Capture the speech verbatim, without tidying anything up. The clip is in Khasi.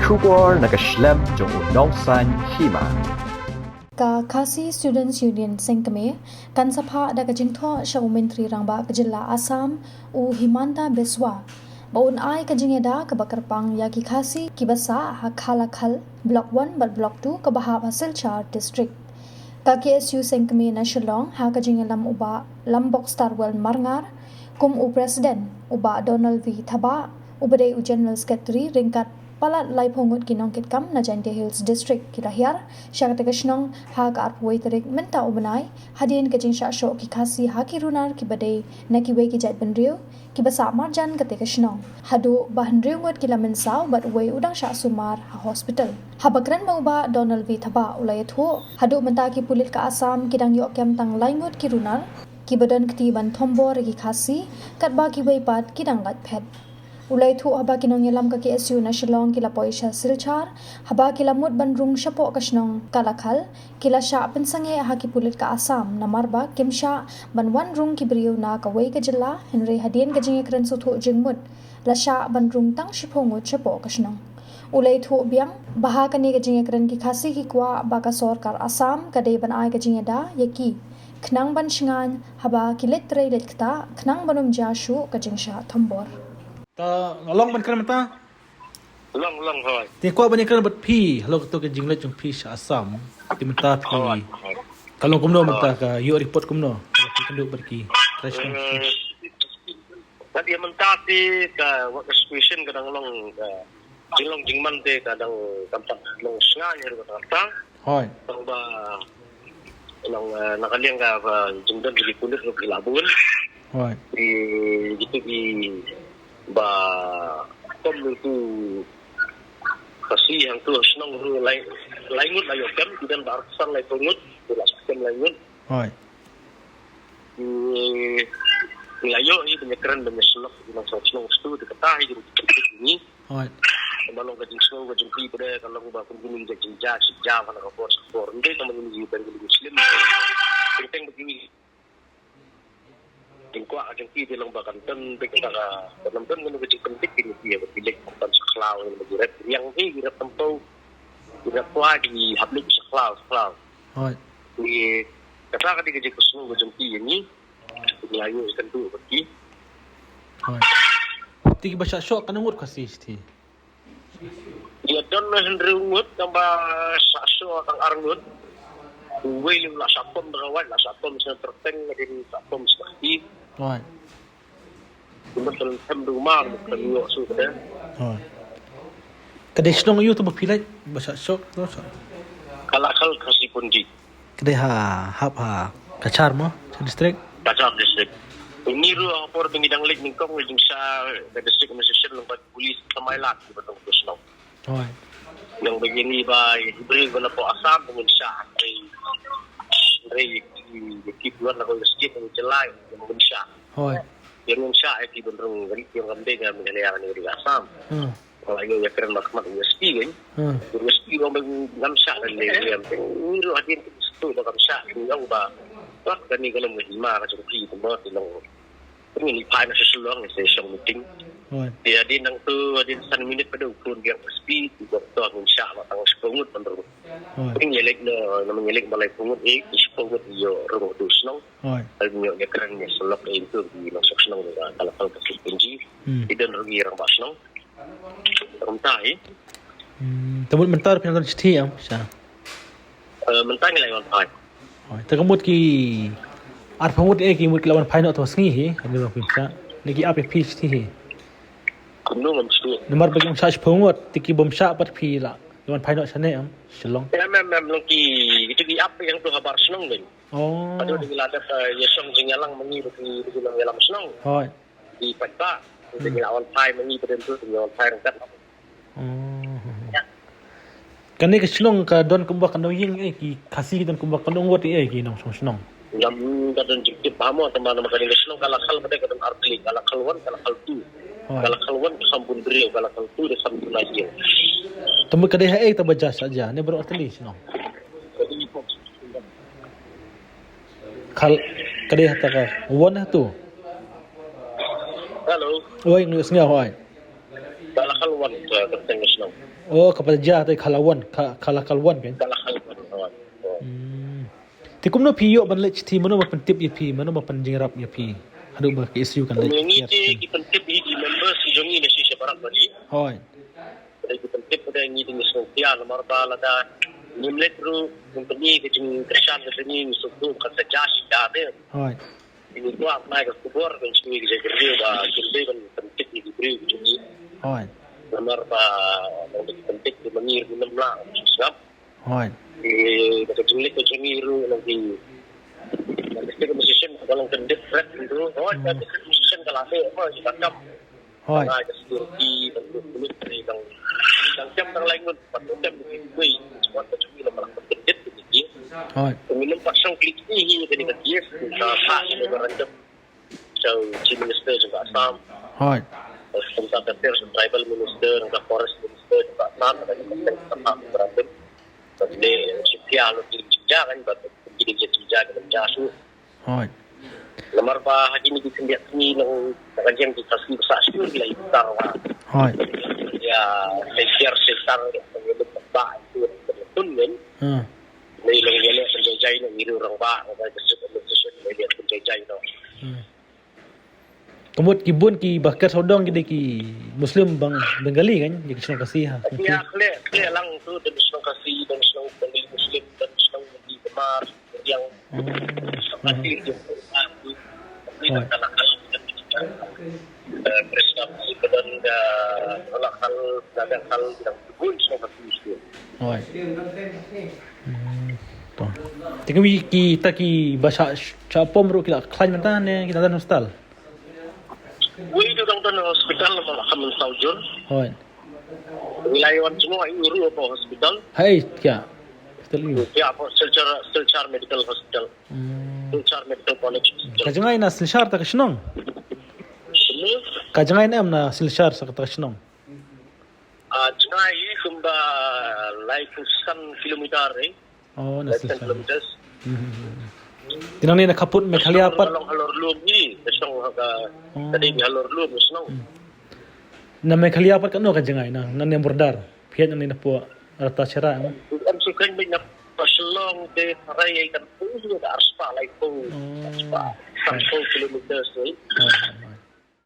Khubor na ka shlem jong u nongsaiñ hima. Ka Khasi Students Union Sengkmie kan sa phah da ka jingthoh sha u Myntri Rangbah ka jylla Assam, u Himanta Biswa, ba un ai ka jingïada kaba kyrpang ïa ki Khasi kiba sah ha Khalakhal Block one bad Block two kaba hap ha Silchar District. Ka K S U Sengkmie na Shillong ha ka jingïalam u Bah Lambok Starwell Marngar kum u President, u Bah Donald V Thabah uba dei u General Secretary ryngkat palat laiphew ngut ki nongkitkam na Jaintia Hills District ki la hiar sha kata ka shnong ha ka arphew wei tarik mynta u bnai, hadien ka jingshah shoh ki Khasi ha ki runar kiba dei na kiwei ki jaitbynriew kiba sah marjan kata ka shnong, haduh ba hynriew ngut ki la mynsaw bad uwei u dang shah sumar ha hospital. Haba kren ma u Bah Donald V Thabah u la ïathuh, haduh mynta ki pulit ka Assam ki dang ïoh kem tang lai ngut ki runar kiba don kti ban thombor ïa ki Khasi, katba kiwei pat ki dang lait phet. U la ïathuh haba ki nongïalam ka K S U na Shillong ki la poi sha Silchar, haba ki la mut ban rung shapoh ka shnong Khalakhal, ki la shah pynsangeh ha ki pulit ka Assam namar ba kim shah ban wan rung ki briew na kawei ka jylla, hynrei hadien ka jingïakren sngewthuh jingmut la shah ban rung tang shiphew ngut shapoh ka shnong. U la ïathuh biang ba ha kane ka jingïakren ki Khasi ki kwah ba ka sorkar Assam ka dei ban ai ka jingïada ïa ki khnang ban shngaiñ haba ki leit trei leit ktah khnang ban ym jia shuh ka jingshah thombor. Ta long ban kren mynta? Long, long, hoi. Te kwah ban ïakren bad phi halor kato ka jingleit jong phi sha Assam. Te mynta phi, hoi, hoi, ka long kumno mynta, hoi, ka ïoh report kumno? Ka long phi kynduh bad ki. Eh, ka dei mynta te ka, wat ka situation ka dang long, ka jinglong jingman te ka dang kam pat long shngaiñ ruh ka dang ta. Hoi. Tang ba long, eh, na ka liang ka, ba jingdon jong ki pulit ruh ki la bun. Hoi. Ki, ki, ki ba kum tu Khasi hangtu shnong ruh lai, lai ngut la ïoh kem, ki don ba arphew san laiphew ngut, ki la kem lai ngut. Hoi. Ki, ki la ïoh ïa ka jingkren ban ïasyllok ïa ki nongshong shnong stu te kata hi ki, ki, ki, ki, ki. Hoi. Ka long ka jingsngew ka jong ki ba dei ka long ba kum kine ki jait jingjia shi jia ba na ka bor sha ka bor. Ym dei tang ba kine ki Muslim. Teng teng ba kine ki jingkwah ka jong ki te long ba kan don beit kata ka, kan don kano ka jingpyndik kine ki ba ki leit ban sha khlaw, ba ki rep riang, ki rep tympew, ki rep kwai, ki hap leit sha khlaw, sha khlaw. Hoi. Ki, kata ka dei ka jingsngew ka jong ki ïa ngi. Ngi la ïoh ïakynduh bad ki. Hoi. Te kiba shah shoh katno ngut Khasi shithi? Ïa don hynriew ngut, tang ba shah shoh tang ar ngut. Uwei u la shah pom da ka wait, la shah pom sha tyrpeng, hadien shah pom sha ka kti. Hoi. Kumba ka long them da u mar, ka long ïoh shuh ka dei. Hoi. Ka dei shnong aiu te ba phi leit ba shah shoh, to shah? Khalakhal Khasi Punji. Ka dei ha, hap ha Cachar mo, Cachar district? Cachar district. Ngi ruh ha por ba ngi dang leit nyngkong ngi jingshah ka district administration lyngba ki police thymmai lad kiba don ha shnong. Hoi. Nang ba ïa ngi ba ïa ki briew ba na poh Assam ba ngin shah hynrei, hynrei ïa ki, ïa ki ba wan na ka state ba ngin jyllai ba ngin shah. Hoi. Ïa ngin shah ïa ki ban rung ri ïa ngam dei ka Meghalaya ka dei ka Assam. Hmm. Ba la ïoh ïakren ba khmat U S P kan. Hmm. U S P ba ngam shah kan dei ïa ngi ruh hadien tu ba ngam shah ngi ong ba. Ba kane ka long ka hima ka jong phi ba mo ti long. Ngin ïa phai na sha Shillong, ïa sha Shillong meeting. Hoi. Te hadien nangtu, hadien san minit pat u phone biang U S P, u ong to ngin shah ma tang shiphew ngut ban rung. Hoi. Ngin ïa leit na, na ngin ïa leit ba laiphew ngut, eh, shiphew ngut ïoh rung ha shnong. Hoi. Hadien ïoh ïakren ïa sha Shillong, eh, tu ïa nongshong shnong ïa ka Khalakhal Khasi Punji. Hmm. Ïa don ruh ïa rangbah shnong. Kumta hi. Hmm, te mut mynta phi nang don shithi em, sha? Eh, mynta ngi la wan phai. Hoi, te ka mut ki arphew ngut eh ki mut ki la wan phai noh to sngi hi, ha ngi long pynshah. Ne ki ap ïa phi shithi hi. Kumno ngam shu. Namar ba ki ong shah shiphew ngut, te ki bym shah pat phi la. Ki wan phai noh shane em, Shillong. Em, em, em, long ki, ki tu ki ap ïa to habar shnong dei. Oh. Padu dei la dep, eh, ïa shong jingïalang ma ngi ba ki, ba ki nongïalam shnong. Hoi. Ki paidbah. Te ngi la wan phai ma ngi ba dei tu, ngi wan phai ryngkat. Oh. Kane ka shnong ka don kumba katno ïing eh, ki Khasi ki don kumba katno ngut eh, ki nongshong shnong? Ngam, ka don jingtip bha mo, tang ba namar kane ka shnong Khalakhal ba dei ka don ar tylli, Khalakhal one, Khalakhal two. Oh. Khalakhal one ka kham bun briew, Khalakhal two ka kham bun ïing. Te mut ka dei ha ei ta ba jia shah jia, ne baroh ar tylli shnong? Khal, ka dei ha ta ka one ha two. Hello. Oi, ngi sngew hoi. Kala Khalwan, ka kyrteng ka shnong. Oh, kaba jia te Kalawan, Ka-, Kala Kalwan kan? Kala Khalwan. Hmm. Te kumno phi ïoh ban leit shithi, mano ba pyntip ïa phi, mano ba pynjynrap ïa phi? Haduh ba ka issue kan leit. Ngi te ki pyntip hi ki members ki jong ngi na shi sha barak bali. Hooid. Te ki pyntip te ngi te ngi sngewthuh namar ba lada ngim leit ruh, company ka jingkyrshan ka jong ngi ngi sngewthuh ka sa jia shi da te. Hooid. Ngi kwah mai ka khubor ban shu ngi ka jingkyrkhu ba kin dei ban pyntip ïa ki briew ki jong ngi. Hooid. Namar ba nang ki pyntip ki mangir ki namla sngap. Hooid. Ki da ka jingleh ka jong ngi ruh nang ki, nang ki state musician ba long kan different tu. Hooid, ka state musician ka la dei ma ki ba kam. Hooid. Nang ka security, nang ka military, nang, nang kem nang lain ngut, pat kem ki kui, wat ka jong ngi la ma la pyntip ki. Hooid. Ngi nym pat shong klik hi ka ni ka case, ka sa ni ka random. Jong Chief Minister jong ka Assam. Hooid. Kumta ka ter Tribal Minister, ka Forest Minister jong ka Assam, ka Assam ka Assam. Ba le sipia lo ki jingjia kan, ba ki dei jingjia kan jia su. Hooid. Namar ba ha kine ki khyndiat ni nang ka jing ki Khasi ba sa shu la tar wa. Hooid. Ya, sai siar sai tar ba tu tun kan. Hmm. Nei long ïaleh pynjaijai noh ngi ruh rangbah, rangbah ka state administration nei ïaleh pynjaijai noh. Hmm. Ka mut ki bun ki ba kat sawdong ki dei ki Muslim bang Bengali kan, ki shnong Khasi ha. Ki khleh, khleh lang tu, dan shnong Khasi, dan shnong Bengali Muslim, dan shnong Bengali Khmer, yang. Oh. Shnong Khasi ki Khasi. Hooid. Kristan ki, dan da la khal, da da khal, da bun shnong Khasi. Hooid. Hmm. To. Te kiwei kita ki ba shah, shah pom ruh ki la khlaiñ mynta ne ki dang don hospital? Wei tu dang don hospital, ma la kham mynsaw jur. Hooid. Ngi la wan jngoh ïa u ruh hapoh hospital. Hai, kya? Hospital ïa u? Kya hapoh Silchar, Silchar Medical Hospital. Hmm. Silchar Medical College Hospital. Ka jngai na Silchar ta ka shnong? Shnong? Ka jngai na em na Silchar sa kata ka shnong? Ah, jngai kumba laiphew san kilometer, eh. Oh, na Silchar. Kilometers. Hmm. Te nangne na khappud Meghalaya pat. Long halor lum hi, ka shnong ha ka, oh, ka dei halor lum ka shnong. Hmm. Na Meghalaya pat katno ka jngai na, nangne border. Phiat nangne na pdeng rata Chera. Em shu kren beit na Shillong te tharai kan pung da arspah laiphew. Oh. Arspah, sanphew kilometers ni. Oh.